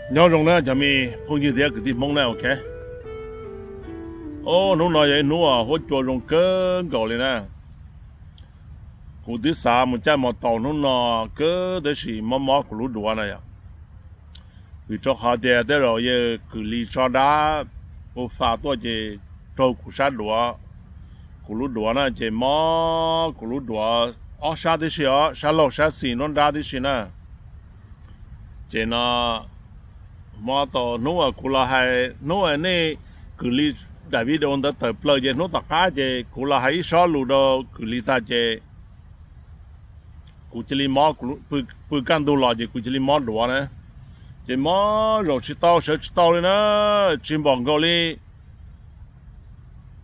Nyob zoo na cov me phooj ywg thiab kwv tij Hmoob na, ok. Hnub no yog ib hnub huab cua zoo kawg nkaus li na. Kuv twb xav mus caij mos taus hnub no kawg tab sis mob mob kuv lub duav na yom. Vim rau qhov tias tej zaum yawg Kwm Lis tso dab ua fa tuaj ces raug kuv sab duav, kuv lub duav na ces mob kuv lub duav ob sab tib si os, sab laug sab xis nruab nrab tib si na. Ces no mob tau hnub uas kuv los hais, hnub uas nej Kwm Lis daim video ntawd tawm plaws ces hnub tom qab ces kuv los hais ib sob lus rau Kwm Lis tag ces kuv cia li mob, pw kaj ntug los ces kuv cia li mob duav na. Ces mob zaum tsis tau sawv tsis tau li na, tsis npaum nkaus li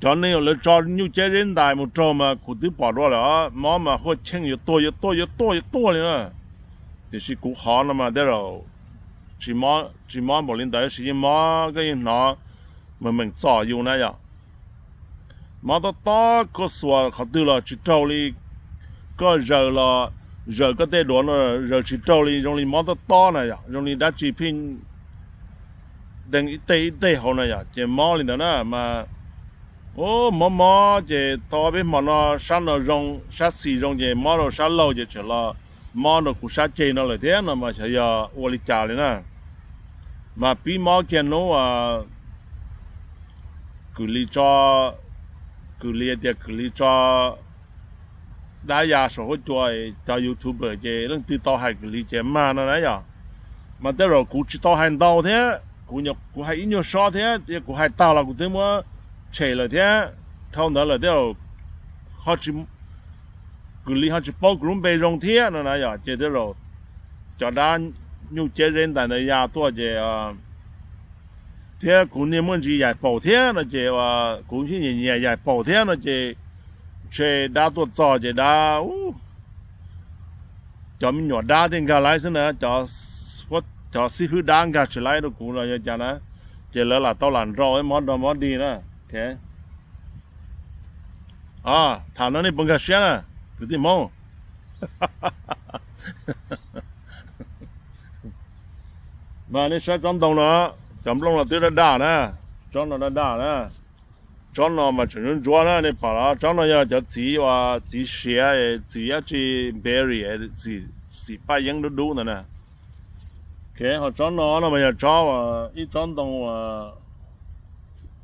cov neeg uas lawv tso nyuj ciab zeb ntais mus raug mas kuv twb pom dua lawm, mob mas huaj cheej yuav tuag yuav tuag yuav tuag yuav tuag li na. Tiam sis kuv qhov no mas tej zaum tsis mob npaum li ntawd, tab sis yeej mob koj yeej hnov meem meem txom yus na yom. Mob tob tob koj xuas qhov twg los tsis raug li, koj zaws los, zaws koj tej duav no zaws tsis raug li, zoo li mob tob tob na yom, zoo li dab tsi pheej deeg ib teg ib teg hauv na yom, ces mob li ntawd na mas. Mob mob ces tau ob peb hmo no sab no zoo, sab xis zoo ces mob rau sab laug ces tseem los mob rau kuv sab ceg no lawm thiab no mas xyov yog ua li cas li na. Mas pib mob kiag hnub Kwm Lis tso, Kwm Lis tias Kwm Lis tso dab ya saum huab cua, cov YouTuber ces leej twg tau hais Kwm Lis ces mag no na yom. Mas tej zaum kuv tsis tau hais ntau thiab, kuv hais ib nyuag sob thiab, kuv hais tag los kuv twb muab tshem lawm thiab. Dhau ntawd lawm tej zaum Kwm Lis ho tsis paub kuv lub npe zoo thiab no na yom, ces tej zaum cov dab nyuj ciab zeb ntais ntawd ya tuaj ces thiab kuv niag muaj ntsis yaim paum thiab no ces kuv nyiam nyiam yaim paum thiab no ces ntshe dab tuaj txog ces dab, cov me nyuam dab thiaj nkag laib xwb na, cov xib hwb dab nkag tsis laib rau kuv los yog cas na, ces lawv lam tau lam nrau mob nrau mob dig na. Tham no nej puas nkag siab na, kwv tij Hmoob? Mas nej saib tsob ntoo no, cov nplooj no twb daj daj na, tsob no daj daj na, tsob no mas tseem ntsuab ntsuab na, nej pom los tsob no yog cov txiv uas txiv siav, txiv dab tsi, berry, txiv paj yeeb dub dub ntawd na. Ho tsob no no mas yog tsob, ib tsob ntoo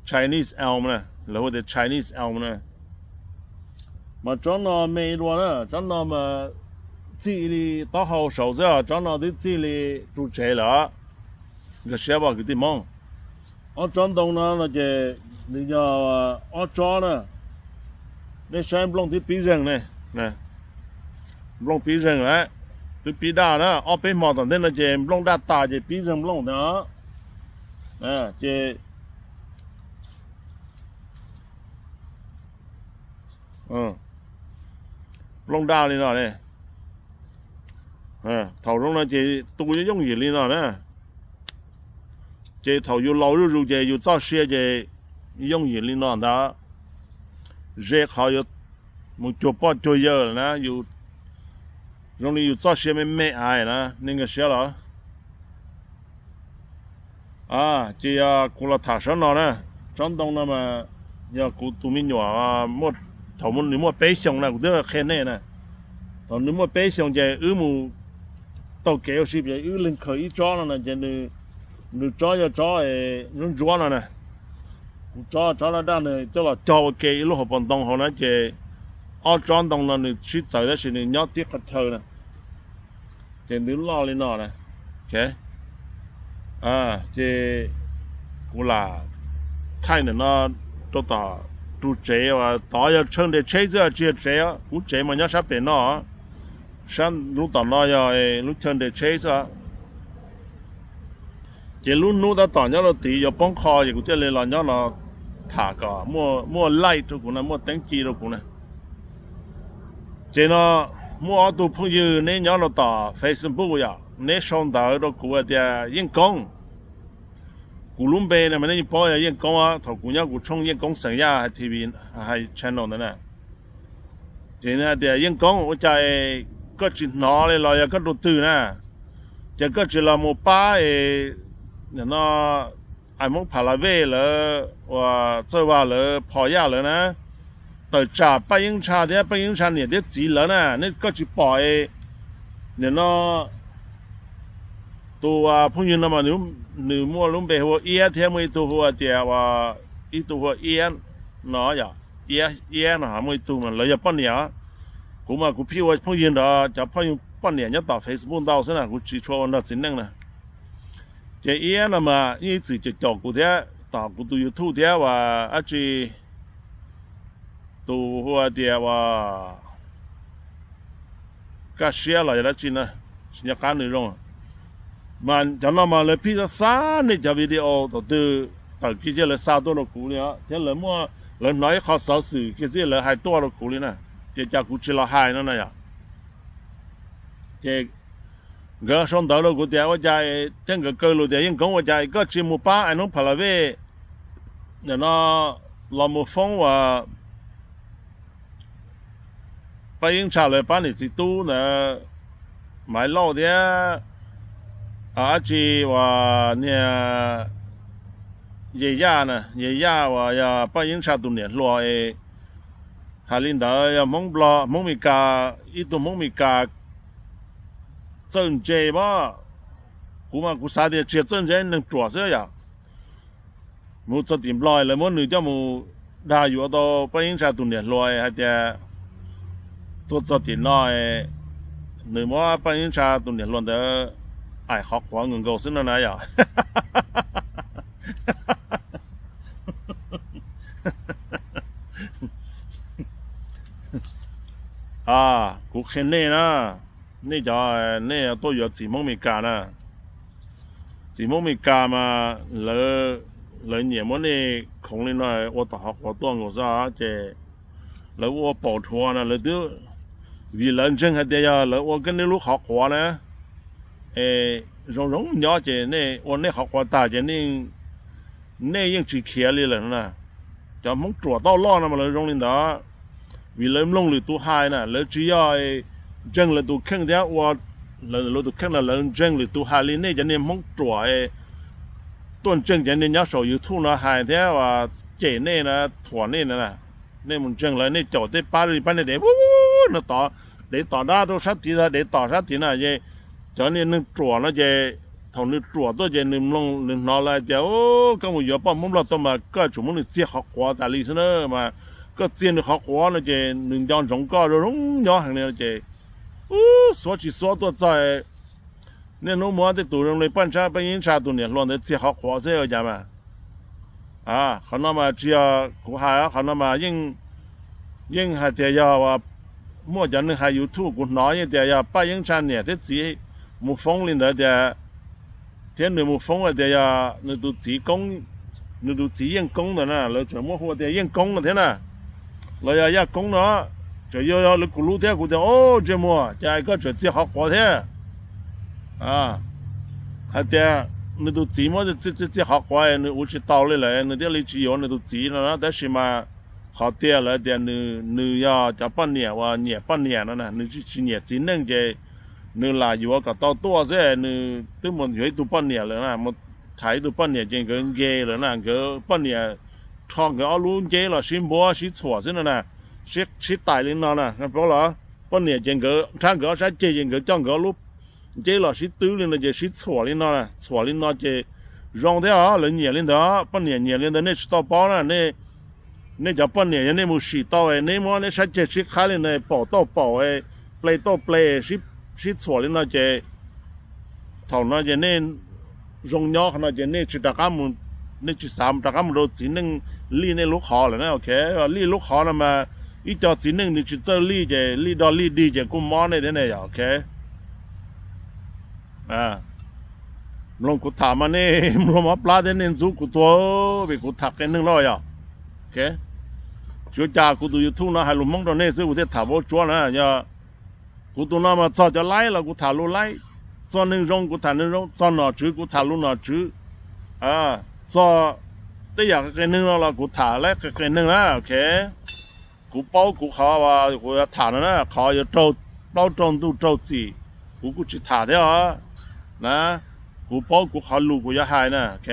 Chinese elm na, lawv hu tias Chinese elm na. Mas tsob no me dua na, tsob no mas txij li taub hau saud xwb, tsob no twb txij li ru tsev lawm. Nkag siab pom kwv tij Hmoob. Ob tsob ntoo no no ces nws yog ob tsob na. Nej saib nplooj twb pib zeeg ne, nplooj pib zeeg lawm, twb pib daj na, ob peb hmo tom ntej no ces nplooj daj tas ces pib zeeg nplooj ntawd. Ces nplooj daj li no ne. Thaum zoo no ces tu yooj yim li no na. Ces thaum yus laus zuj zus ces yus txoj sia ces yooj yim li no ntag. Ze qhov yuav mus cuag poj cuag yawg lawm na, zoo li yus txoj sia me me ais na, nej nkag siab los? Ces yog kuv los tham tsob no na, tsob ntoo no mas yog kuv tus me nyuam, thaum nws muaj peb xyoos na, kuv twb qhia nej na, thaum nws muaj peb xyoos ces wb mus taug kev ua si ces wb leeg khaws ib tsob no na ces nws tsob yog tsob ntsuab ntsuab no na. Kuv tsob tsob daj daj nws coj los cog ua ke ib lub hauv paus ntoo hauv na ces ob tsob ntoo no nws sib txawv tab sis nws nyob tib qhov chaw na. Ces nws loj li no na. Ces kuv lam thaij ntawm no rau tom ru tsev, tod yog chaw nres tsheb xwb tsis yog tsev, kuv tsev mas nyob sab pem no. Sab lub tom no yog lub chaw nres tsheb xwb. Ces lub hnub tab tom nyob rau tid yuav poob qho ces kuv thiaj li los nyob no tham kom muaj light rau kuv na, muaj teeb ci rau kuv na. Ces no muaj ob tug phooj ywg neb nyob rau tom Facebook yom, neb sau ntawv rau kuv hais tias Yeej Koob, kuv lub npe no mas nej yeej paub yog Yeej Koob, thaum kuv nyob kuv tshooj Yeej Koob xeem Yaj T V, hais channel ntawd na, ces nws hais tias Yeej Koob, ua cas koj tsis hnov li los yog koj rau twg na, ces koj tsis los mus pab es nim no Ais Hmoob Pha La Vej lawv uas Txawj Vaj lawv, Phom Yaj lawv na, tawm tsam Paj Yeeb Ntsha thiab Paj Yeeb Ntsha niam thiab txiv lawv na, nej koj tsis pom es nim no tus phooj ywg no mas nws muaj lub npe hu ua Iab thiab muaj ib tug hu ua tias, ib tug hu ua Iab no yom, Iab, Iab no muaj ib tug mas lawv yog poj niam. Kuv mas kuv pheej ua phooj ywg nrog cov poj niam nyob tom Facebook ntau xwb na, kuv tsis tshua ua nrog txiv neej na. Ces Iab no mas yeej ib txwm caum caum kuv thiab, tom kuv tus YouTube thiab uas dab tsi, tus hu tias uas Kaj Siab los yog dab tsi na, tsis nco qab nws zoo. Mas cov no mas lawv pheej xav xav nej cov video thaum twg tawm kiag cia lawv xa tuaj rau kuv li thiab lawv muaj, lawv hnov ib qho xov xwm kiag xwb lawv hais tuaj rau kuv li na. Ces cas kuv tsis los hais no na yom. Ces nkawd sau ntawv rau kuv tias ua cas, thiab nkawd kaw lus tias Yeej Koob, ua cas koj tsis mus pab Ais Hmoob Pha La Vej nim no los mus foob uas Paj Yeeb Ntsha lawv pab niam txiv tub ntawd, Maiv Lauj thiab dab tsi uas niag Ye Yaj na, Ye Yaj uas yog Paj Yeeb Ntsha tus niam hluas es hais li ntawd yog Hmoob Nplog, Hmoob Mes Kas, ib tug Hmoob Mes Kas txawj ntse mas. Kuv mas kuv xav tias tsis yog txawj ntse, neeg ruam xwb yom. Mus txog tim Nplog lawv muab nws coj mus dag yuav tau Paj Yeeb Ntsha tus niam hluas hais tias tuaj txog tim no nws muab Paj Yeeb Ntsha tus niam hluas ntawd aim qhov quav nkaus nkaus xwb no na yom. Kuv qhia nej na, nej cov, nej tuaj yuav txiv Hmoob Mes Kas na, txiv Hmoob Mes Kas mas lawv nyiam muab nej khoov li no ua tom qhov quav tuaj nkaus xwb ces lawv ua paum dhuav no lawv twb, vim lawv ntseeg hais tias yog lawv ua koj nej lub qhov quav na es zoo zoo nyob ces nej ua nej qhov quav tag ces nej yeej tsis khiav li lawm na. Cov Hmoob ruam tauj loj no mas lawv zoo li ntawd, vim lawv mloog lwm tus hais na, lawv tsis yog ntseeg lawv tus kheej thiab ua lawv tus kheej no, lawv ntseeg lwm tus hais li nej cov niag Hmoob ruam tuaj ntseeg cov niag nyob saum YouTube no hais thiab cem nej na, thuam nej na. Nej mus ntseeg lawv, nej caum tej pab li pab niag dev no tod, dev tom dab rau sab tid, dev tom sab tid na. Ces cov niag neeg ruam no ces thaum nws ruam tuaj ces nws mloog nws hnov lawv hais tias koj mus yuav poj Hmoob Nplog tuaj mas koj tsum muab nws txiag qhov quav tas li xwb na, mas koj txiag nws qhov quav no ces nws nco ntsoov koj zoo zoo nyob heev li no ces xuab tsis xuab tuaj txog niaj hnub muab tej tus zoo li Paj Ntsha, Paj Yeeb Ntsha tus niam hluas ntawd txiag qhov quav xwb ua cas mas. Qhov no mas tsis yog kuv hais, qhov no mas yeej hais tias yog muaj cov neeg hais YouTube kuv hnov yeej tias yog Paj Yeeb Ntsha niam thiab txiv mus foob li ntawd tias, thiab nws mus foob hais tias yog nws tus txiv Koob, nws tus txiv Yeej Koob ntawd na, lawv tseem muab hu tias Yeej Koob no thiab na, los yog Yaj Koob no, tseem yog lawv kuv lub thiab. Kuv tias, o, ntsej muag, cas koj tseem txiag qhov quav thiab? Hais tias nws tus txiv muab txiag qhov quav nws ua tsis tau li lawm nws thiaj li tsis yuav nws tus txiv no na. Tab sis mas qhov tiag lawv tias nws yog cov poj niam uas nyiam poj niam no na, nws tsis nyiam txiv neej ces nws lam yuav kom tau tuaj xwb. Nws twb mus yuav ib tug poj niam lawm na, mus tham ib tug poj niam ces nkawd nce lawm na, nkawd poj niam rho nkawd ob lub nceb los sib npuab sib txhuam xwb no na, sib tais li no na, paub los? Poj niam ces nkawd nrhab nkawd ob sab ceg ces nkawd coj nkawd ob lub nceb los sib twb li no ces sib txhuam li no, txhuam li no ces zoo thiab os, lawv nyiam li ntawd, poj niam nyiam li ntawd nej tsis tau paub na. Nej cov poj niam yog nej mus sim tau, neb muab neb sab ceg sib qhaib li no, paum tauj paum, ple tauj ple, sib txhuam li no ces thaum no ces nej zoo nyob qhov no ces nej tsis rov qab mus, nej tsis xav rov qab mus rau txiv neej lij nej lub qhov lawm na. Ok, lij lub qhov no mas ib co txiv neej nws tsis txawj lij ces lij dog lij dig ces kuj mob nej thiab ne yom. Ok, mloog kuv tham mas nej mloog mob plab thiab nej ntxub kuv tuag vim kuv tham qee neeg loj yom. Ok, tsis ua cas, kuv tus YouTube no hais lus Hmoob rau nej xwb kuv thiaj tham vaub tsuab na. Yog kuv tus no mas txog cov laib los kuv tham lus laib, Txog neeg zoo kuv tham neeg zoo, txog nom tswv kuv tham lus nom tswv, txog tej yam qias qias neeg no los kuv tham lawv qias qias neeg na, ok. Kuv paub kuv qhov kuv yuav tham no na, qhov yuav raug plaub raug ntug raug txim, kuv kuj tsis tham thiab os na. Kuv paub kuv qhov lus kuv yuav hais na, ok.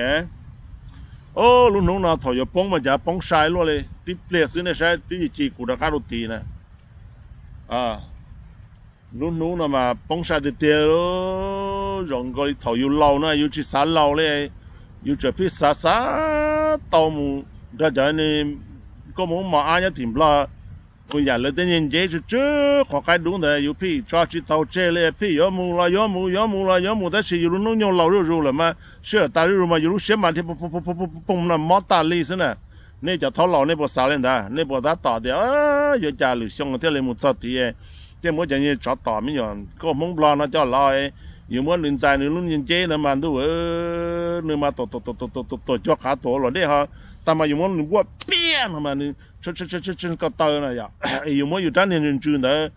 Lub hnub no thaum yuav poob mas cav poob sai luaj li, tib pliag xwb nej saib twb ci kuv rov qab rau tid na. Lub hnub no mas poob sai tiag tiag, zoo nkaus li thaum yus laus no yus tsis xav laus li, yus tseem pheej xav xav tau mus nrog cov nkauj Hmoob mos ab nyob tim Nplog, ua yam lawv tej niag nceb tsw tsw qhov qaib dub ntawd yus pheej tso tsis tau tseg li, pheej yuav mus los yuav mus, yuav mus los yuav mus, tab sis yus lub hnub nyoog laus zuj zus lawm mas sij hawm tas zuj zus mas yus lub siab mas dhia poo no mob tas li xwb na. Nej cov thaub laus nej puas xav li ntawd? Nej puas tab tom tias yuav cas lwm xyoo thiaj li mus txog tid, thiaj muab cov niag tsov tom me nyuam nkauj Hmoob Nplog no coj los, yus muab nws ntxais nws lub niag nceb ntawd mas ntuj, nws mas tuam tuam tuam tuam tuam tuam cuag qav tuam los dej ho, tag mas yus muab nws npuaj piaj no mas nws ko taw na yom, yus muab yus rab niag ntsws ntawd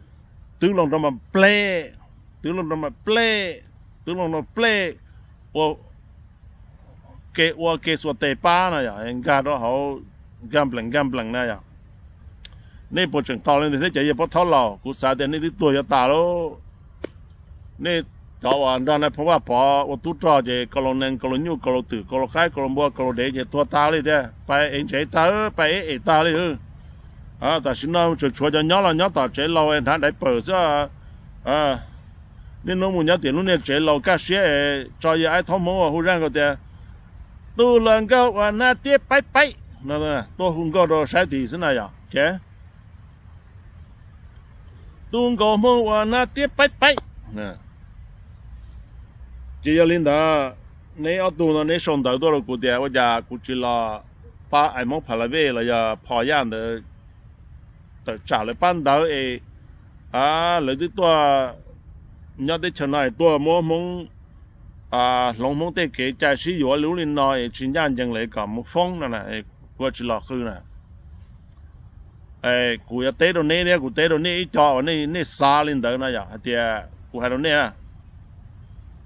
twb loo rau mas plej, twb loo rau mas plej, twb loo rau plej, ua ke ua ke xuas tes pab no yom, nkag rau hauv, nkag nplees nkag nplees na yom. Nej puas tseem tos li ntawd thiab cov yawg pab thaub laus? Kuv xav tias nej twb tuag yuav tas lauj. Nej cov uas nrog nais phoo Vaj Pov ua tub rog ces kaus laus nees kaus laus nyuj kaus laus twm kaus laus qaib kaus laus npua kaus laus dev ces tuag tas li thiab, pais ev ntsev tag, pais ev ev tag li. Tam sim no tseem tshuav cov nyob los nyob tom tsev laus hnav daiv pawm xwb. Niaj hnub mus nyob tim lub niag tsev laus kaj siab es tso yawg aib thaub Hmoob ua hu zaj nkaus tias, tus hluas nkauj uas hnab tiab paib paib, tuaj hu nkauj rau saib tid xwb na yom. Tus nkauj Hmoob uas hnab tiab paib paib. Ces yog li ntawd, neb ob tug no neb sau ntawv tuaj rau kuv tias ua cas kuv tsis los pab Ais Hmoob Pha La Vej los yog Pho Yaj ntawd tawm tsam lawv pab ntawv es lawv twb tuaj nyob teb chaws no es tuaj muab Hmoob, hloov Hmoob tej kev cai sib yuav li ub li no es tsis ncaj ncees lawm kom mus foob no na, kuv tsis los qw na. Kuv yuav teb rau neb thiab kuv teb rau nej ib co uas nej xav li ntawd no yom, hais tias kuv hais rau nej,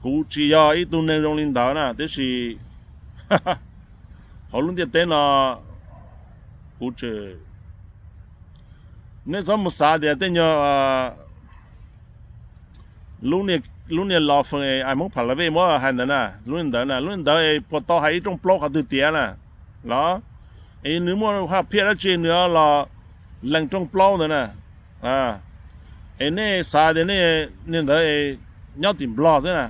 kuv tsis yog ib tug neeg zoo li ntawd na, tiam sis hauv lub ntiaj teb no kuv tseem, nej txhob mus xav tias tej nyuag lub niag law firm es Ais Hmoob Pha La Vej muab hais ntawd na, lub ntawd na, lub ntawd puas tau hais ib rooj plaub qhov twg tiav na los? Es nws muaj haj phiaj dab tsi nws los lees rooj plaub ntawd na? Es nej xav tias nej niag ntawd nyob tim Nplog xwb na,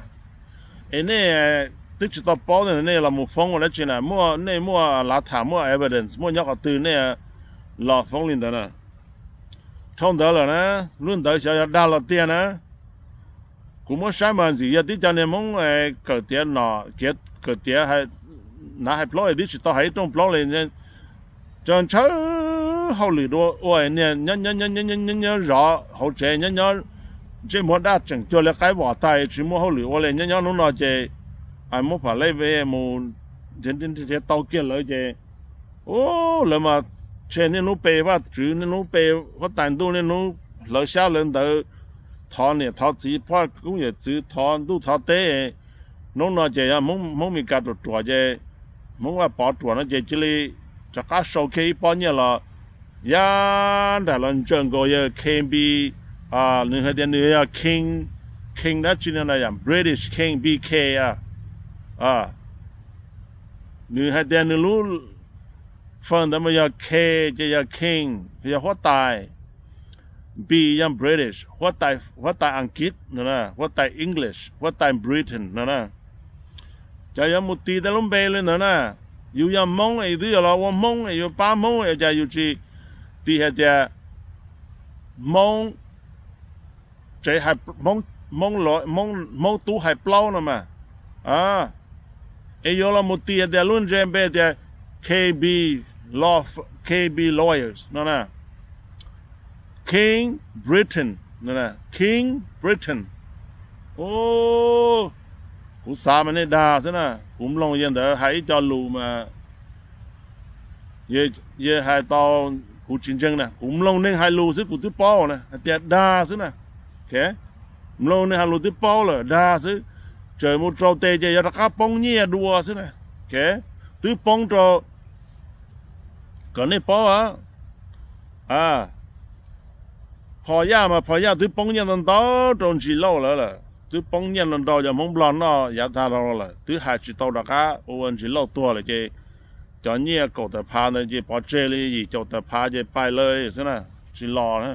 es nej twb tsis tau paub nej los mus foob ua dab tsi na? Muaj, nej muaj lav tham, muaj evidence, muaj nyob qhov twg nej los foob li ntawd na? Dhau ntawd lawm na, lub ntawd xyov yog dag los tiag na. Kuv muab saib mas ntxim yog tib co niag Hmoob kawm tiav no, kawm tiav, hnav hais plaub es twb tsis tau hais ib rooj plaub li. Cov ntshaw hauj lwm dua ua niag nyob zov hauv tsev, nyob nyob ntsej muag daj tseem cuag li qaib vom tag, tsis muaj hauj lwm ua li. Nyob nyob hnub no ces Ais Hmoob Pha La Vej mus nrhiav tau kiag lawv ces, u, lawv mas tseg niaj hnub pe Vajtswv, niaj hnub pe huab tais ntuj, niaj hnub hlawv xyab hlawv ntawv, thov niam thov txiv, poj koob yawm txwv, thov ntuj thov teb. Hnub no ces yog Hmoob Mes Kas ruam ruam ces, Hmoob Vaj Pov ruam no ces cia li rov qab sau kiag ib pob nyiaj los, yaj nraim los ntsaws nkaus yawg K B, nws hais tias nws yog king, king dab tsi no na yom, British king, B K a. Nws hais tias nws lub firm ntawd mas yog K ces yog king, yog huab tais, B yog British, huab tais Askiv no, huab tais English, huab tais Britain no na. Cov yuav mus tis tej lub npe li ntawd na, yus yog Hmoob es yus twb yog los ua Hmoob es yus pab Hmoob es cas yus tsis tis hais tias Hmoob tsev, Hmoob tub hais plaub no mas. Es yuav los mus tis hais tias lub ntsej npe tias K B, K B lawyers no na, King Britain, King Britain. Kuv xav mas nej dag xwb na, kuv mloog yawg ntawd hais ib co lus mas yawg hais tau, kuv tsis ntseeg na, kuv mloog neeg hais lus xwb kuv twb paub na, hais tias dag xwb na. Mloog neeg hais lus twb paub lawm, dag xwb. Txawm mus rau tes ces yog rov qab poob nyiaj dua xwb na. Twb poob rau, kom nej paub, Phom Yaj mas Phom Yaj twb poob nyiaj ntau ntau rau Ntsis Lauj lawm lawm, twb poob nyiaj ntau ntau cov Hmoob Nplog noj yav tag los lawm, twb hais tsis tau rov qab ua Ntsis Lauj tuag lawm ces cov nyiaj kaum tawm phav ntawd ces pov tseg li, yim caum tawm phav ces pais lawm xwb na, tsis los na.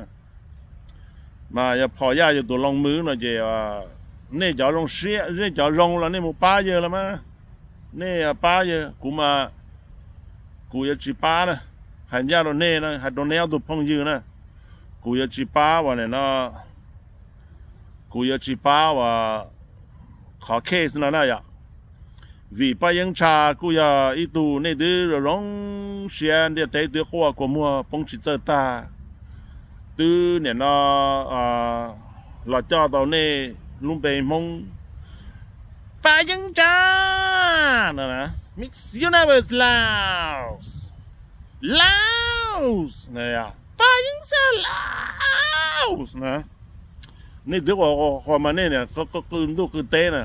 Mas yog Phom Yaj yog tus loo mws no ces nej cov zoo siab, nej cov zoo los nej mus pab yawg los mas, nej pab yawg, kuv mas kuv yuav tsis pab na. Hais ncaj rau nej, hais rau neb ob tug phooj ywg na, kuv yuav tsis pab uas no, kuv yuav tsis pab uas qhov case no na yom. Vim Paj Yeeb Tsha kuj yog ib tug nej twb zoo zoo siab, ntiaj teb twb quaj kua muag poob tsis txawj tag, twb nim no los coj tau nej lub npe Hmoob Paj Yeeb Tsha no, Miss Universe Laos, Laos, Paj Yeeb Tsha Laos na. Nej twb ua qhuas mas nej qw ntuj qw teb na,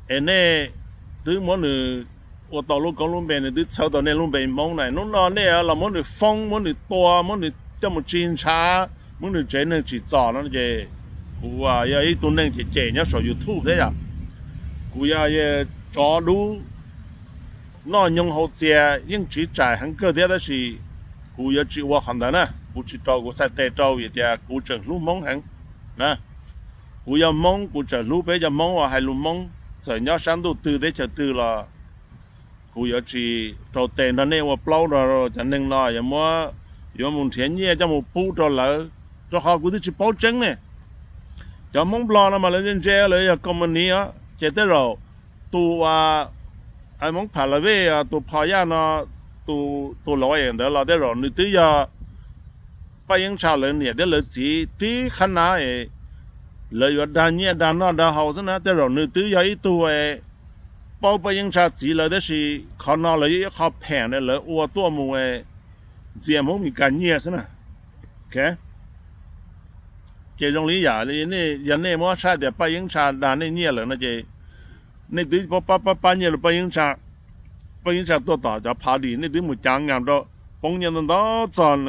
es nej twb muab nws ua tau lub koob lub npe, nws twb txhawb tau nej lub npe Hmoob na. Hnub no nej los muab nws foob, muab nws tua, muab nws coj mus tsis ntshav, muab nws tsev neeg tsim txom no ces kuv yog ib tug neeg cem cem nyob saum YouTube thiab yom. Kuv yog tsov dub, noj nyoog haus txias yeej tsiv tsaim heev kawg thiab, tab sis kuv yuav tsis ua qhov ntawd na. Kuv tsis rau, kuv txhais tes rau vim tias kuv tseem hlub Hmoob heev na. Kuv yog Hmoob, kuv tseem hlub peb cov Hmoob uas hais lus Hmoob, txawm nyob sab ntuj twg teb chaws twg los kuv yuav tsis rau tes nrog nej ua plaub nrog cov neeg no yuav muab, yuav mus nrhiav nyiaj coj mus pub rau lawv, rau qhov kuv twb tsis paub tseeb ne. Cov Hmoob Nplog no mas lawv ntse ntse, lawv yog koob mas niv os, ces tej zaum tus uas Hmoob Pha La Vej, tus Phom Yaj no, tus lawyer ntawd los tej zaum nws twb yog Paj Yeeb Tsha lawv niam thiab lawv txiv tib qhab na, lawv yuav dag nyiaj dag noj dag haus xwb na. Tej zaum nws twb yog ib tug paub Paj Yeeb Tsha txiv lawv, tab sis qhov no lawv yog ib qho pheem lawv ua tuaj mus ntxias Hmoob Mes Kas nyiaj xwb na. Ces zoo li yam li yog nej muab saib tias Paj Yeeb Tsha dag nej nyiaj lawm no ces nej twb pab pab pab nyiaj rau Paj Yeeb Tsha, Paj Yeeb Tsha tuaj tom cov phav dim, nej twb mus cav ngam rau, poob nyiaj ntau ntau txog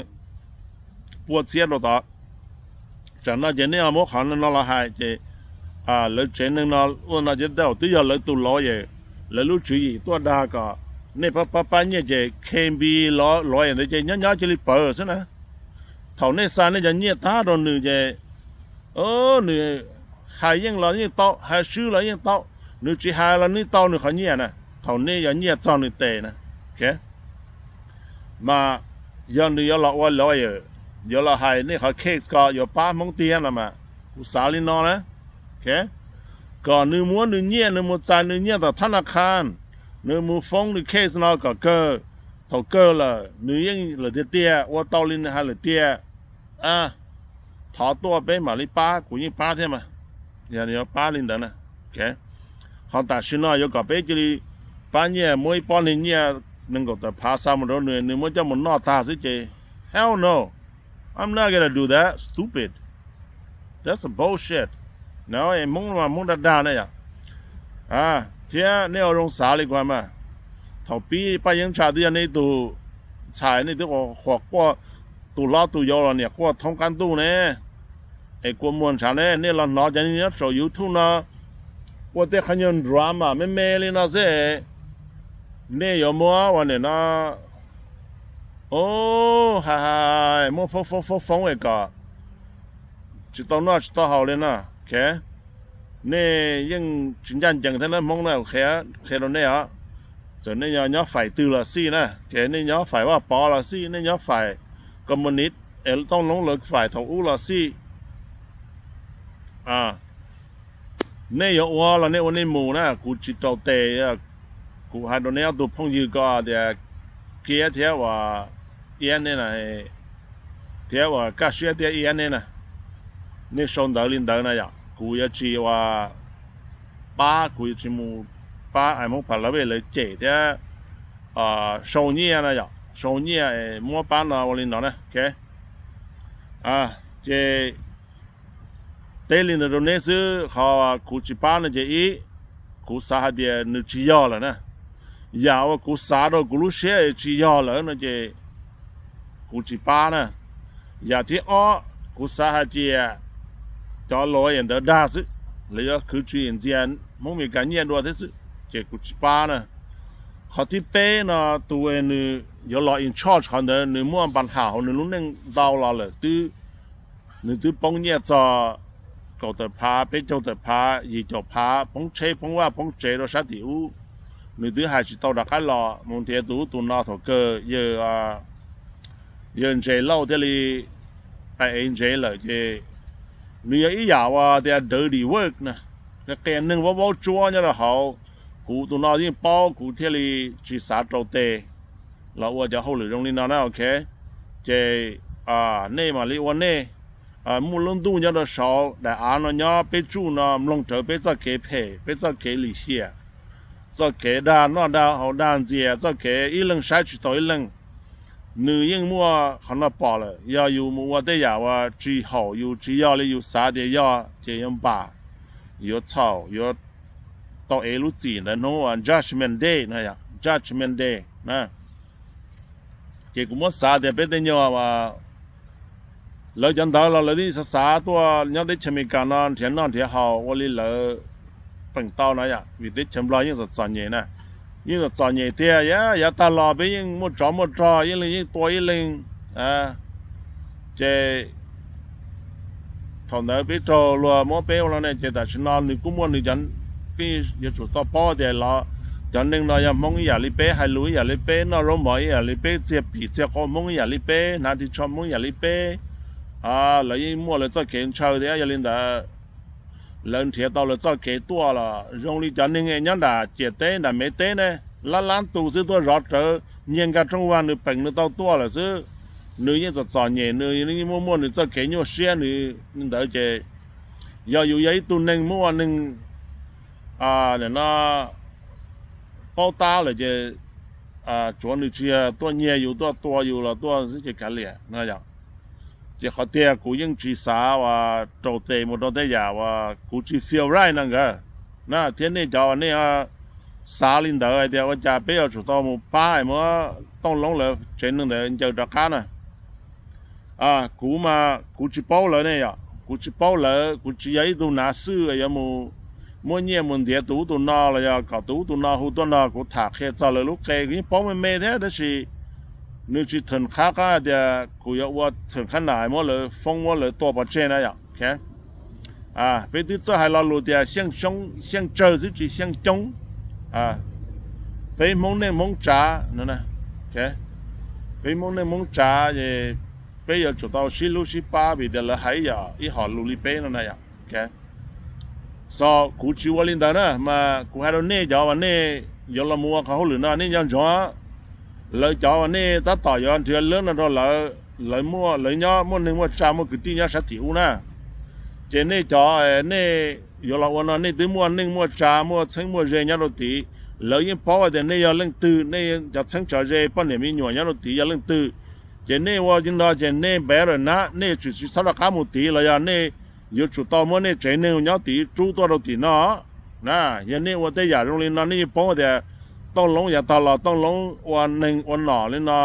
pua txhiab rau tod. Tsam no ces nej ho muab qhov no los hais ces lawv tsev neeg no ua no ces tej zaum twb yog lawv tus lawyer, lawv lub tswv yim tuaj dag kom nej pab pab pab nyiaj ces K B lawyer ntawd ces nyob nyob cia li pawv xwb na. Thaum nej xa nej cov nyiaj tag rau nws ces nws hais yeej los yeej tau, hais swb los yeej tau, nws tsis hais los nws tau nws qhov nyiaj na. Thaum nej yuav nyiaj txog nws tes na, mas yog nws yuav los ua lawyer, yuav los hais nej qhov case ko yuav pab Hmoob tiag no mas, kuv xav li no na, kom nws muab nws nyiaj, nws mus txais nws nyiaj tom thab na kha, nws mus foob nws case no kom kawg. Thaum kawg lawm nws yeej lawm tiag tiag, ua tau li nws hais lawm tiag, thov tuaj peb mam li pab, kuv yeej pab thiab mas, yog nws yuav pab li ntawd na. Ho tam sim no yuav kom peb cia li pab nyiaj, muab ib pob li nyiaj nees nkaum tawm phav xa mus rau nws, nws muab coj mus noj tag xwb ces, hell no, I'm not gonna do that, stupid, that's a bullshit. No, Hmoob mas Hmoob dag dag na yom. Thiab nej ua zoo xav li kuv mas, thaum pib Paj Yeeb Tsha twb yog nej ib tug ntxhais, nej twb quaj quaj, tus hlob tus yau los niam quaj thoob qab ntuj ne, es kua muag ntshav ne, nej los hnov cov nyob saum YouTube no ua tej qhov nyuag drama me me li no xwb, nej yuav muab ua nim no, o, hais hais muab foob foob foob foob es kom tsis tau noj tsis tau haus li no. Nej yeej tsis ncaj ncees thiab na Hmoob na, qhia rau nej os. Txawm nej yog nyob fais twg los xij na, ces nej nyob fais Vaj Pov los xij, nej nyob fais communist es Tooj Loob lawv fais thaum ub los xij, nej yuav ua los nej ua nej mus na, kuv tsis rau tes. Kuv hais rau nej ob tug phooj ywg ko tias Kiab thiab uas Iab ne, thiab uas Kaj Siab thiab Iab ne na, nej sau ntawv li ntawd na yom, kuv yuav tsis ua pab, kuv yuav tsis mus pab Hmoob Pha La Vej lawv cem thiab sau nyiaj na yom, sau nyiaj muab pab no ua li no na. Ces Teb li ntawd rau neb xwb, qhov kuv tsis pab no ces ib, kuv xav hais tias nws tsis yog lawm na. Yam uas kuv xav rau kuv lub siab tsis yog lawm no ces kuv tsis pab na. Yam thib ob, kuv xav hais tias cov lawyer ntawd dag xwb, lawv yuav khwv tsis ntxias Hmoob Meskas nyiaj dua thiab xwb, ces kuv tsis pab na. Qhov thib peb no, tus nws yuav los in charge qhov ntawd nws muaj npa ham hauv nws lub neej ntau los lawm, twb, nws twb poob nyiaj txog kaum tawm phav, peb caug tawm phav, yim caum phav, poob tsheb poob vaj poob tsev rau sab tim ub. Nws twb hais tsis tau rov qab los, mus nrhiav tus ub tus no thaum kawg yawg, yawg Ntses Lauj thiaj li ev ntsev lawm ces nws yog ib yam uas tias dirty work na, qias neeg vaub vaub tsuab nyob rau hauv. Kuv tus no yeej paub, kuv thiaj li tsis xav rau tes los ua cov hauj lwm zoo li no na, ok. Ces nej mam li ua nej, muaj lub ntuj nyob rau saud, daim av no nyob peb tsuj no mloog rawv peb txoj kev phem, peb txoj kev lim hiam, txoj kev dag noj dag haus dag ntxias, txoj kev ib leeg saib tsis taus ib leeg. Nws yeej muaj qhov no pom lawm, yog yus mus ua tej yam uas tsis haum yus, tsis yog li yus xav tias yog ces yuav npam, yuav txhaum, yuav tau ev lub txim ntawd hnub uas judgment day no, judgment day na. Ces kuv muab xav tias peb tej nyuag uas lawv cov ntawd los lawv twb xav xav tuaj nyob teb chaws Amelikas no nrhiav noj nrhiav haus ua li lawv peem tau no yom, vim teb chaws Nplog yeej txom txom nyem na, yeej txom txom nyem tiag. Yav yav tag los peb yeej muaj tsov muaj rog, ib leeg yeej tua ib leeg, ces thaum ntawd peb raug luag muab peb ua no ne, ces tam sim no nws kuj muaj nws cov, peb yuav tsum tau paub tias los cov neeg no yog Hmoob ib yam li peb, hais lus ib yam li peb, noj zaub mov ib yam li peb, txiag pim txiag qau Hmoob ib yam li peb, hnav ris tsho Hmoob ib yam li peb. Lawv yeej muaj lawv txoj kev ntshaw thiab, yog li ntawd lawv nrhiav tau lawv txoj kev tuaj los zoo li cov neeg nyob nram ciam teb nram Mev teb ne, lab lab tus xwb tuaj zov rawv, nyiag nkag rooj vag nws peem nws tau tuaj lawm xwb. Nws yeej txom txom nyem, nws yeej muaj muaj nws txoj kev nyuaj siab nws li ntawd ces yog yus yog ib tug neeg muaj neeg no paub tab lawm ces tsuav nws tsis yog tuaj nyiag yus tuaj tua yus los tuaj xwb ces kav liam no yom. Ces qhov tiag kuv yeej tsis xav uas rau tes mus rau tej yam uas kuv tsis feel right no nkawd na, thiab nej cov uas nej xav li ntawd hais tias ua cas peb yuav tsum tau mus pab es muab Tooj Loob lawv tsev neeg ntawd ncaws rov qab na. Kuv mas kuv tsis paub lawv ne yom, kuv tsis paub lawv, kuv tsis yog ib tug nav xwj yuav mus muab nyiaj mus ntiav tus ub tus no los yog kom tus ub tus no hu tuaj nrog kuv tham qhia txog lawv lub qe, kuv yeej paub me me thiab tab sis nws tsis theem qhab qab hais tias kuv yuav ua theem qhab nam muab lawv foob muab lawv tua pov tseg na yom. Peb twb txawj hais lo lus tias xyeej tsawg xwb tsis xyeej coob. Peb Hmoob neej Hmoob tsav, peb Hmoob neej Hmoob tsav es peb yuav tsum tau sib hlub sib pab vim tias lawv hais ib yam ib hom lus li peb no na yom. So kuv tsis ua li ntawd na mas kuv hais rau nej cov uas nej yuav los mus ua qhov hauj lwm no nej nco ntsoov, lawv cov uas nej tab tom yuav nrhiav lab no rau lawv, lawv muaj, lawv nyob muaj neeg muaj tsav muaj kwv tij nyob sab tim ub na. Ces nej cov nej yuav los ua no nej twb muaj neej muaj tsav muaj txheeb muaj ze nyob rau tid, lawv yeej paub hais tias nej yog leej twg, nej cov txheeb cov ze poj niam me nyuam nyob rau tid yog leej twg. Ces nej ua li no ces nej better na, nej yuav tsum tsis txhob rov qab mus tid los yog nej yuav tsum tau muab nej tsev neeg nyob tid rub tuaj rau tim no na. Yog nej ua tej yam zoo li no nej yeej paub tias Tooj Loob yav tag los Tooj Loob ua neeg ua nom li no,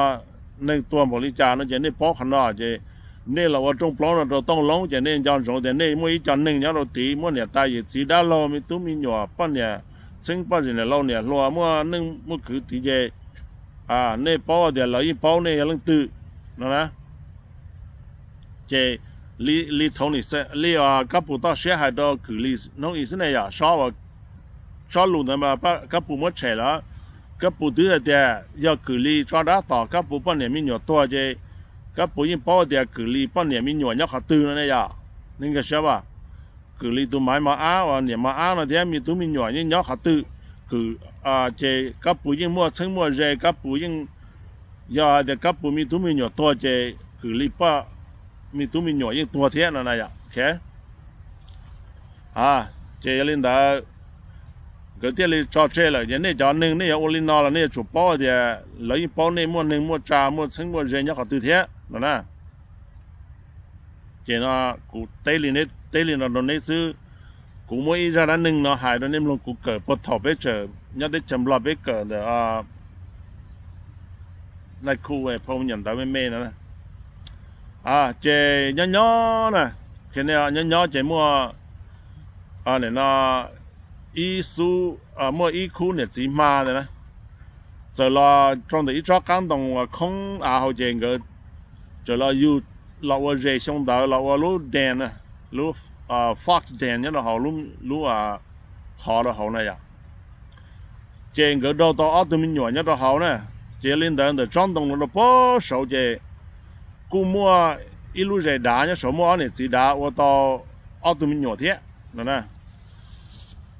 neeg tuag npaum li cas no ces nej paub qhov no ces nej los ua rooj plaub no rau Tooj Loob ces nej nco ntsoov tias nej muaj ib co neeg nyob rau tid, muaj niam tais yawm txiv dab laug me tub me nyuam poj niam txheeb poj niam lauj niam hluas muaj neej muaj kwv tid ces nej paub tias lawv yeej paub nej yog leej twg no na. Ces li, li Tony, li Kab Pus toj siab hais rau Kwm Lis hnub ib xwb ne yom, sob lus ntawd mas Kab Pus muab tshem lawm. Kab Pus twb hais tias yog Kwm Lis tso dab tom Kab Pus poj niam me nyuam tuag ces Kab Pus yeej paub tias Kwm Lis poj niam me nyuam nyob qhov twg no ne yom. Nej nkag siab as, Kwm Lis tus maiv mos ab uas niam mos ab no thiab me tub me nyuam yeej nyob qhov twg. Kwm, ces Kab Pus yeej muaj txheeb muaj ze, Kab Pus yeej, yog hais tias Kab Pus me tub me nyuam tuag ces Kwm Lis poj me tub me nyuam yeej tuag thiab no na yom. Ces yog li ntawd nkawd thiaj li tso tseg lawm ces nej cov neeg nej yuav ua li no los nej yuav tsum paub tias lawv yeej paub nej muaj neeg muaj tsav muaj txheeb muaj ze nyob qhov twg thiab no na. Ces no kuv teb li, teb li no rau neb xwb. Kuv muab ib zaj dab neeg no hais rau nej mloog, kuv kawm puag thaum peb tseem nyob teb chaws Nplog, peb kawm ntawm nai khu phau me nyuam ntawv me me no. Ces nyob nyob na, nyob nyob ces muaj, no, ib xub, muaj ib khub niam txiv hma ntawd na, txawm los rau ntawm ib tsob qab ntoo uas khoob av hauv ces nkawd txawm los yug, los ua zes xyoo ntawd los ua lub den, lub fox den nyob rau hauv lub qhov rau hauv na yom. Ces nkawd raug tau ob tug me nyuam nyob rau hauv na. Ces yog li ntawd ntawm tsob ntoo no rau puag saud ces kuj muaj ib lub zes dav nyob saud, muaj ob niam txiv dav ua tau ob tug me nyuam thiab no na.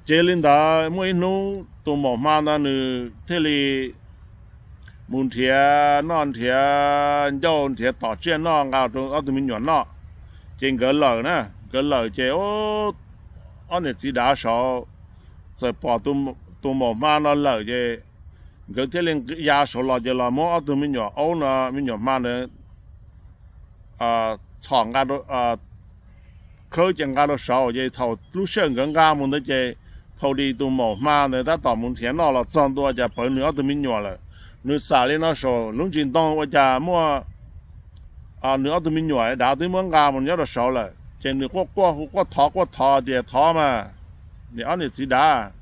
Ces yog li ntawd muaj ib hnub tus maum hma ntawd nws thiaj li mus nrhiav noj nrhiav ncauj nrhiav tom tsiaj noj nqa rau ob tug me nyuam noj. Ces nkawd lawm na, nkawd lawm ces ob niam txiv dav saud txawm pom tus maum hma no lawm ces nkawd thiaj li ya saud los ces los muab ob tug me nyuam aub no, me nyuam hma ntawd txhom nqa, khawb ces nqa rau saud. Ces thaum lub sij hawm nkawd nqa mus ntawd ces phau di tus maum hma ntawd tab tom mus nrhiav noj los txog ntua cas pawv nws ob tug me nyuam lawm. Nws xam li no saum lub ntsis ntoo ua cas muaj nws ob tug me nyuam dav twb muab nqa mus nyob rau saud lawm. Ces nws quaj quaj hu quaj thov quaj thov tias, Thov mas, niam, ob niam txiv dav,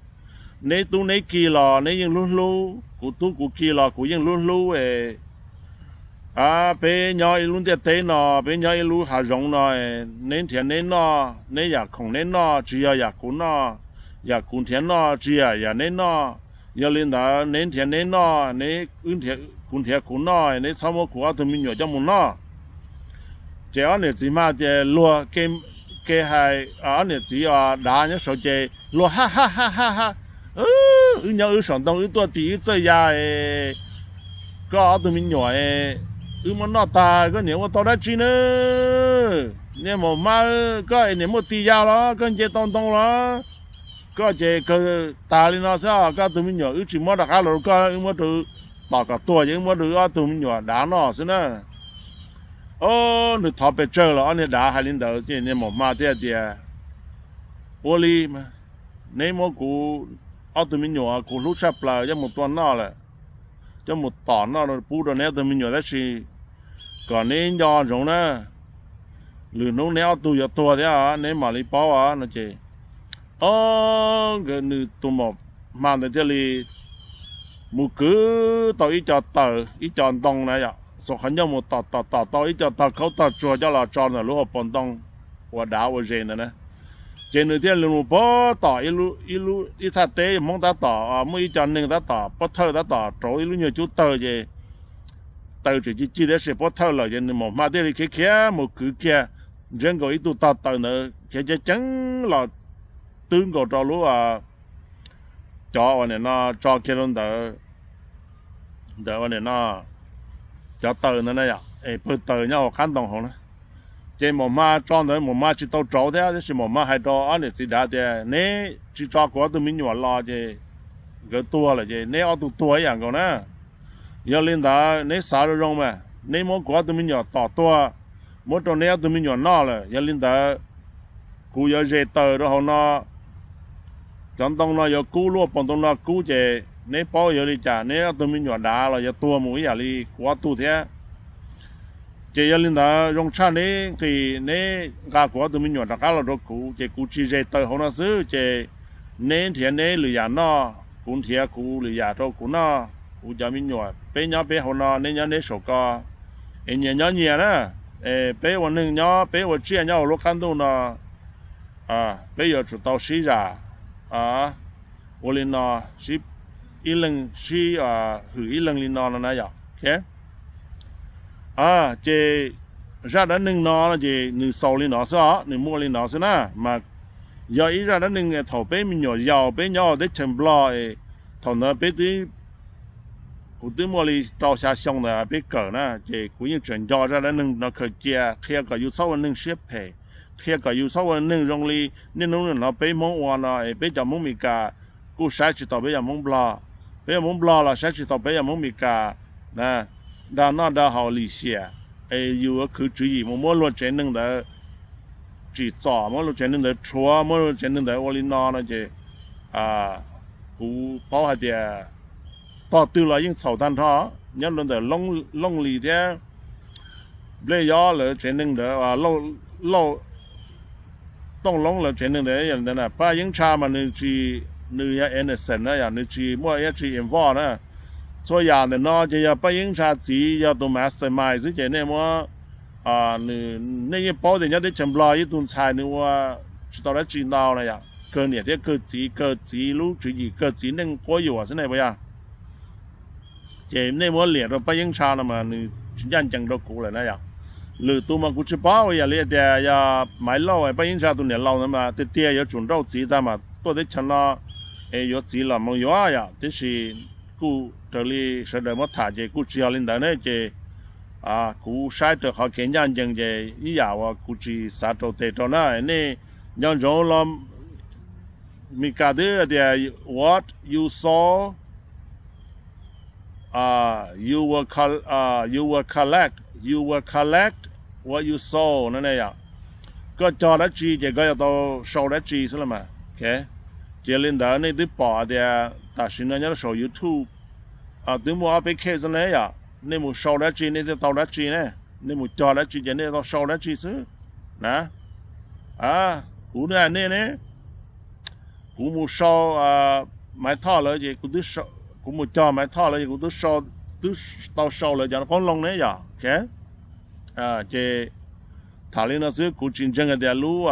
neb tub neb ki los neb yeej hlub hlub, kuv tub kuv ki los kuv yeej hlub hlub. Peb nyob ib lub ntiaj teb no, peb nyob ib lub hav zoov no, neb nrhiav neb noj, neb yam khoom neb noj tsis yog yam kuv noj, yam kuv nrhiav noj tsis yog yam neb noj. Yog li ntawd neb nrhiav neb noj, kuv nrhiav kuv noj, neb txhob muab kuv ob tug me nyuam coj mus noj. Ces ob niam txiv hma tias luag, kev hais ob niam txiv dav nyob saud ces luag ha ha ha ha ha, wb nyob wb saum ntoo wb tuaj tim wb txawj ya, koj ob tug me nyuam wb muab noj tag koj niam ua tau dab tsi na? Niag maum hma, koj niam muaj tis ya los koj nce tau ntoo los? Koj ces kawg tas li no xwb, koj ob tug me nyuam wb tsis muab rov qab los rau koj, wb muab rau tom kom tuag ces wb muab rau wb ob tug me nyuam dav noj xwb na. Nws thov pes tsawg los ob niag dav hais li ntawd ces niag maum hma thiaj tias, Ua li, neb muab kuv ob tug me nyuam kuv hlub tshaj plaws coj mus tua noj lawm, coj mus tom noj pub rau neb ob tug me nyuam tab sis kom neb nco ntsoov na, lwm hnub neb ob tug yuav tuag thiab neb mam li paub no ces, o, nkawd nws tus maum hma ntawd thiaj li mus kwv tau ib co taws ib co ntoo na yom, xuas qhov ncauj mus tom tom tom tau ib co tog khaub tog tsuag coj los tso ntawm lub hauv paus ntoo uas dav ua zes ntawd na. Ces nws thiaj li mus puag tom ib lub, ib thaj teb Hmoob tab tom muaj ib co neeg tab tom pob thawj tab tom rauv ib lub nyuag cub tawg ces taws tseem cig cig tab sis pob thawj lawm ces nws maum hma thiaj li khiav khiav mus kwv kiag ntsiab nkaus ib tug tog taws ntawd khiav ceev ceev los twb nkaus rau lub, cov uas nim no tso kiag rau ntawd, ntawd uas nim no cov taws ntawd na yom, es pawg taws nyob hauv qab ntoo hauv na. Ces maum hma tso ntawd maum hma tsis tau rauv thiab tab sis maum hma hais rau ob niam txiv dav tias, Neb tsis tso kuv ob tug me nyuam los ces nkawd tuag lawm ces neb ob tug tuag ib yam nkaus na. Yog li ntawd neb xav zoo zoo mas neb muab kuv ob tug me nyuam tom tuag, muab rau neb ob tug me nyuam noj lawm. Yog li ntawd kuv yuav zes taws rau hauv no, cov ntoo no yuav kub, lub paus ntoo no kub ces neb paub yuav li cas, neb ob tug me nyuam dav los yuav tuag mus ib yam li kuv ob tug thiab. Ces yog li ntawd zoo tshaj neb nqis, neb nqa kuv ob tug me nyuam rov qab los rau kuv ces kuv tsis zes taws hauv no xwb ces neb nrhiav neb lwm yam noj, kuv nrhiav kuv lwm yam rau kuv noj, kuv cov me nyuam peb nyob peb hauv no neb nyob neb saum ko, es nyias nyob nyias na. Es peb ua neeg nyob peb ua tsiaj nyob hauv lub qab ntuj no, peb yuav tsum tau sib zam, ua li no, ib leeg sib hwm ib leeg li no no na yom. Ces zaj dab neeg no ces nws xaus li no xwb os, nws muaj li no xwb na. Mas yog ib zaj dab neeg thaum peb me nyuam yaus peb nyob teb chaws Nplog, thaum ntawd peb twb, kuv twb muaj li rau xya xyoo ntawd peb kawm na, ces kuv yeej tseem nco zaj dab neeg no khaws cia qhia kom yus txhob ua neeg siab phem, qhia kom yus txhob ua neeg zoo li niaj hnub no peb Hmoob ua no es peb cov Hmoob Mes Kas kuj saib tsis taus peb cov Hmoob Nplog, peb cov Hmoob Nplog los saib tsis taus peb cov Hmoob Mes Kas, dag noj dag haus lim hiam, es yus yuav khwv tswv yim mus muab luag tsev neeg ntawd tsim txom, muab lub tsev neeg ntawd rhuav, muab lub tsev neeg ntawd ua li no no ces kuv paub hais tias tog twg los yeej txhaum tag nrho. Nyob rau ntawm Looj Lis thiab Nplej Yob lawv tsev neeg ntawd, Lauj, Tooj Loob lawv tsev neeg ntawd, Paj Yeeb Tsha mas nws tsis, nws yog innocent na yom, nws tsis muaj dab tsi involve na. Txhua yam ntawm no ces yog Paj Yeeb Tsha txiv yog tus mastermind xwb ces nej muab, nej yeej paub tias nyob teb chaws Nplog ib tug ntxhais nws ua tsis tau dab tsi ntau na yom, kawg niam thiab kawg txiv, kawg txiv lub tswv yim, kawg txiv neej quab yuam xwb ne puas yog? Ces nej muab liam rau Paj Yeeb Tsha no mas nws tsis ncaj ncees rau kuv lawm na yom. Lwm tus mas kuv tsis paub, yam li tias yog Maiv Lauj, Paj Yeeb Tsha tus niam laus ntawd mas tiag tiag yuav tsum nrauj txiv tag mas tuaj teb chaws no es yuav txiv los moo yuav yom. Tiam sis kuj raws li sawv daws muab tham ces kuj tsis yog li ntawd ne ces kuv saib raws qhov kev ncaj ncees ces ib yam uas kuv tsis xav rau tes rau na. Nej nco ntsoov los, Mis Kas twb tias what you sow, you will, you will collect, you will collect what you sow no ne yom. Koj cog dab tsi ces koj yuav tau sau dab tsi xwb los mas. Ces li ntawd nej twb pom tias tam sim no nyob saum YouTube twb muaj ob peb case ne yom, nej mus sau dab tsi nej thiaj tau dab tsi ne, nej mus cog dab tsi ces nej tau sau dab tsi xwb na. Kuv hais nej ne, kuv mus sau Maiv Thoj lawv ces kuv mus cog Maiv Thoj lawv ces kuv twb tau sau lawv cov qoob loo ne yom. Ces tham li no xwb, kuv tsis ntseeg hais tias lub,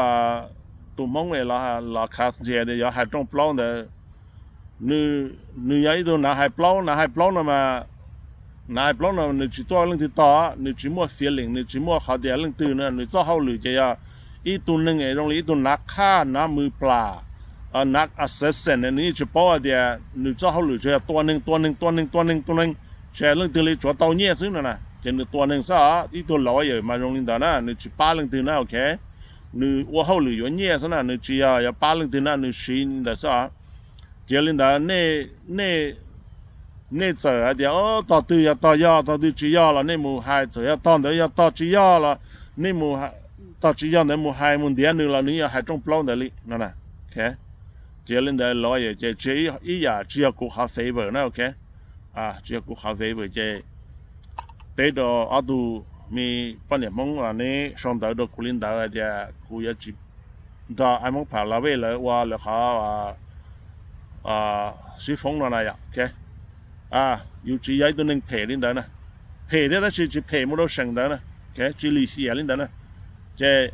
tus Hmoob es los khav ntxhias tias yuav hais rooj plaub ntawd, nws yog ib tug nav hais plaub, nav hais plaub no mas, nav hais plaub no nws tsis tuaj leej twg tog, nws tsis muaj feeling, nws tsis muaj qhov tias leej twg no, nws txoj hauj lwm ces yog ib tug neeg es zoo li ib tug nav qhaj, nav mws plam, nav assassin, nws yeej tsis paub hais tias nws txoj hauj lwm tsuas yog tua neeg, tua neeg, tua neeg, tua neeg, tua neeg, tsis leej twg li tsuav tau nyiaj xwb no na, ces nws tua neeg xwb os. Ib tug lawyer mas zoo li ntawd na, nws tsis pab leej twg na, ok. Nws ua hauj lwm yuav nyiaj xwb na, nws tsis yog yuav pab leej twg na, nws siv li ntawd xwb os. Cia li ntawd, nej txawm hais tias tog twg yog tog yog, tog twg tsis yog los nej mus hais, txawm yog tog ntawd yog tog tsis yog los nej mus, tog tsis yog ntawd mus hais mus ntiav nws los nws yuav hais rooj plaub ntawd li no. Cia li ntawd, lawyer ces tsis, ib yam tsis yog kuv qhov favor na, ok. Tsis yog kuv qhov favor ces teb rau ob tug me poj niam Hmoob neb sau ntawv rau kuv li ntawd hais tias kuv yuav tsis nrog Aib Hmoob Pham Las Vej lawv ua lawv qhov sib foob no na yom. Yus tsis yog ib tug neeg phem li ntawd na, phem thiab tab sis tsis phem mus rau seem ntawd na, tsis lim hiam li ntawd na. Ces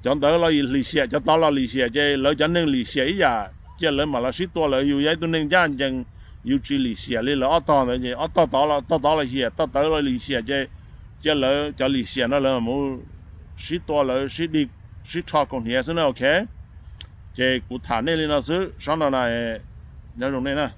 cov ntawd los lim hiam, cov tod los lim hiam, ces lawv cov neeg lim hiam ib yam, cia lawv mam los sib tua lawm. Yus yog ib tug neeg ncaj ncees, yus tsis lim hiam li lawv ob tog ntawd ces ob tog tod los, tog tod los hiam, tog tawv los lim hiam, ces cia lawv cov lim hiam no lawv mus sib tua lawv sib dig, sib rho kaus hniav xwb na, ok. Ces kuv tham nej li no xwb, sab no na, nyob zoo nej na.